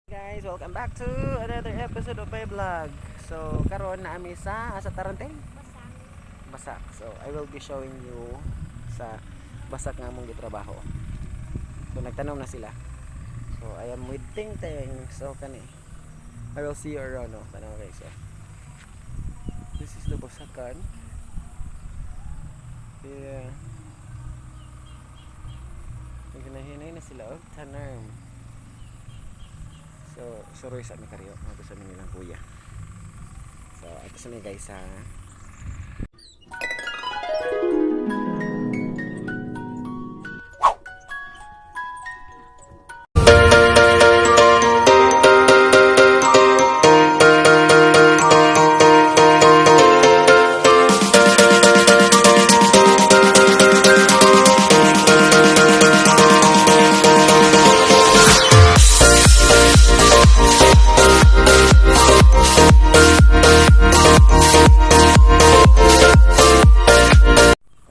Guys, welcome back to another episode of my vlog. So, karon naa mi sa asa Taranteng? Basang. Basak. So, I will be showing you sa Basak nga among gitrabaho. So, nagtanom na sila. So, I am with Ting Ting. So, kani. I will see you around, no? Tanaw guys. So, this is the Basakan. Yeah. Nagnahinay na sila og tanom. So, suroy sa mi kariyo. Ako sa nilang kuya. So, ato sa mi guys ha.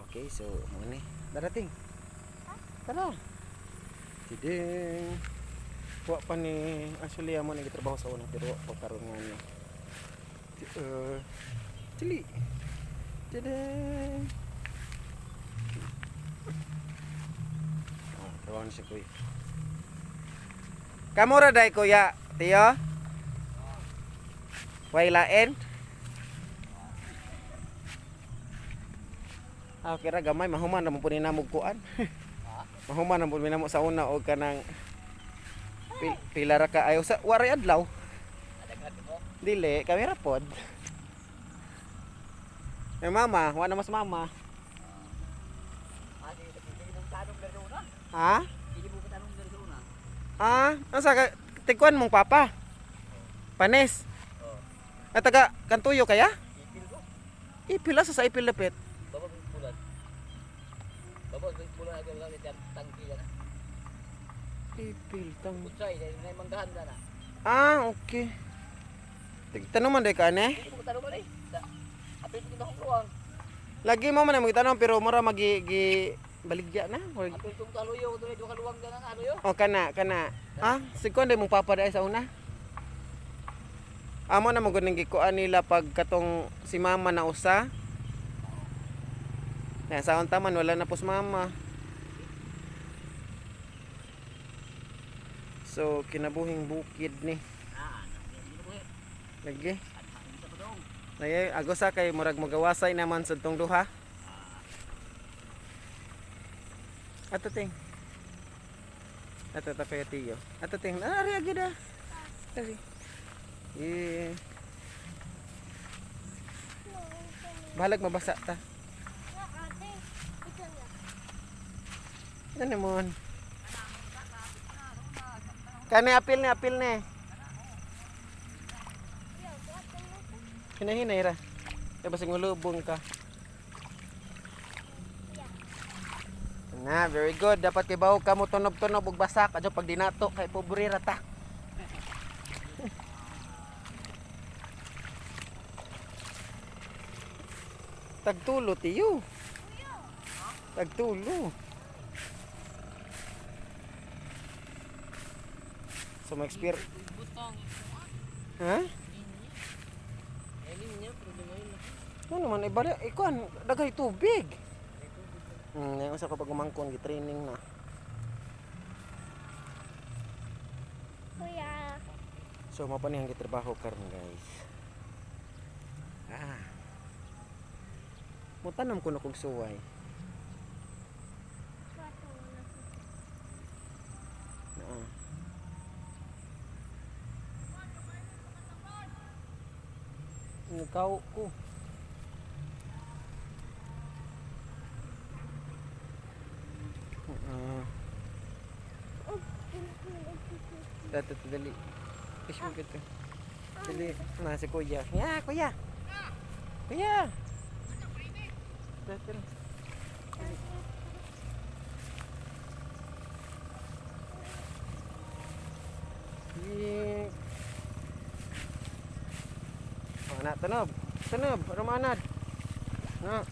Okay, so mo ni. Darating. Tara. Tiding. Wa pa ni actually amo ni gitrabaho sa una pero wa pa karon nga ano. Dili. Tiding. Oh, trabaho na siya kuya. Kamura dai kuya, Tiyo? Way lain? Ah, okay ra gamay mahuman na mo po ni namog kuan. Mahuman na po ni namo sa una og kanang pila ra ka ayo sa waray adlaw. Dili, kamera pod. Eh mama, wa na mas mama. Ha? Ah, asa ka tigkuan mong papa? Panes. At taga kantuyo kaya? Ipil asa sa ipil dapit. Ipil tang. Ah, okay. Tanong man day ka ane? Lagi mo man ang magtanong pero mura magi gi baligya na. Oh kana kana. Ah, si kuan day mong papa day sa una. Amo na magud ning gikuan nila pag katong si mama na usa. Na sa unta man wala na pos mama. So kinabuhing bukid ni. Lagi. Lagi agosa kay murag magawasay naman sa tong duha. Ato ting. Ato ta kay tiyo. Ato ting. Ah, ari agi da. Ari. Yeah. Bahalag mabasa ta. Nga ate. Ito na. Ano mon? Kani apil ni apil ni. Yeah, buhat na ito. Hinahinay ra. Kay basig malubong ka. Na, very good. Dapat kay bawo ka mo tunob-tunob ug basak adyo pag dinato kay pobre ra ta. Tagtulo tiyo. Tagtulo. So ma-experience. Ha? Ano man ibali ikuan daghay tubig. Ngayon sa kapag umangkon gi-training na. Kuya. So mao pa ni ang gitrabaho karon guys. Ah. Mutanom ko na kog suway. Bato na. Naa. Nagkaw ko. Oh, Dato dali. Ish mo gud. Dali na si kuya. Ya, kuya. Kuya. Dato. Yeah. Oh, na tunob. Tunob, rumanad. Na. Oh.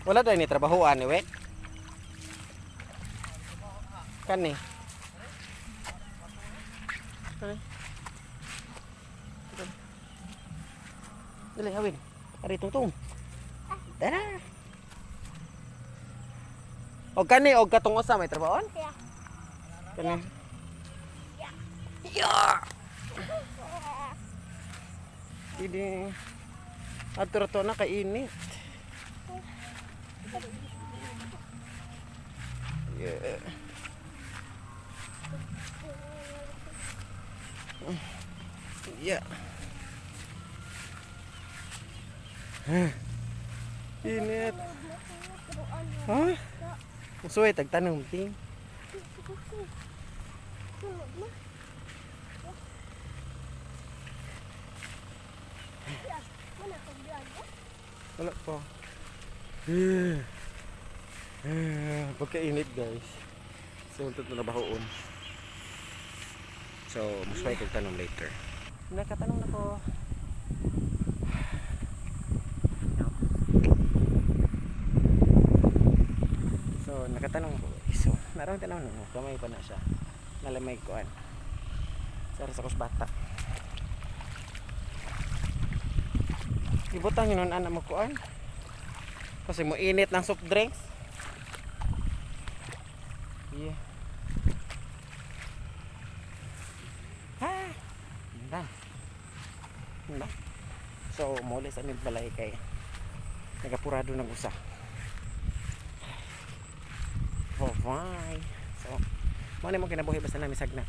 Wala dahil ni trabahoan ni we. Kani. Kani. Dali, hawin. Ari tungtong. Tara. Og kani og katong usa may trabahoan? Yeah. Kani. Yeah. Hindi. Ato ra to na kainit. Yeah. Yeah. Init. Pero ano? Ha? Musuway tagtanong ting. Sunod na. Yeah, wala kang biyaga. Wala pa. Pagkainit, guys. So, ito na bahoon. So, musuway tagtanong later. Nakatanong na ko. No. So, nakatanong ko. So, narang tanong no, kamay pa na siya. Nalamay koan. Sara sa kusbata. Ibutang yun anak mo kuan. Kasi mo init ng soft drinks. Yeah. Ha. Na. Na. So, muli sa aming balay kay nagapurado ng usa. Bye. So, mo na mong kinabuhi basta namin sagna.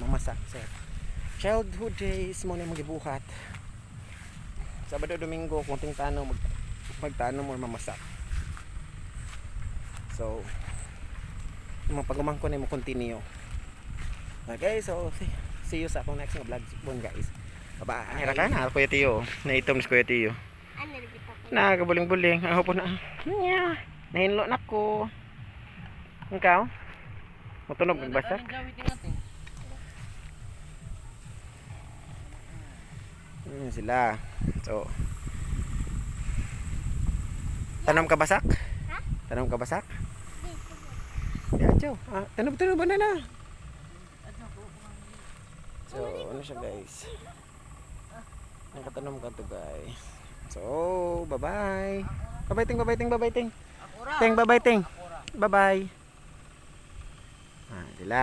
Mamasak. So, childhood days mo na mong gibuhat. Sabado, Domingo, kunting tanong, magtanong or mamasak. So, mga pagumangko na mo continue. Okay, so see you sa akong next nga vlog bon guys. Bye-bye. Hira ka na, Kuya Tiyo. Naitom si Kuya Tiyo. Ano rin ko? Na, kabuling-buling. Ako po na. Nya. Nahinlo na ko. Ikaw? Matunog magbasak? Yun sila. So, tanom ka basak? Ha? Tanom ka basak? Yeah, Joe. Ah, tanom, tanom, banana. So, ano siya, guys? Nakatanom ka to, guys. So, bye-bye. Bye-bye, Ting. Bye-bye, Ting. Bye-bye, Ting. Ting, bye-bye, Ting. Bye-bye. Ah, sila.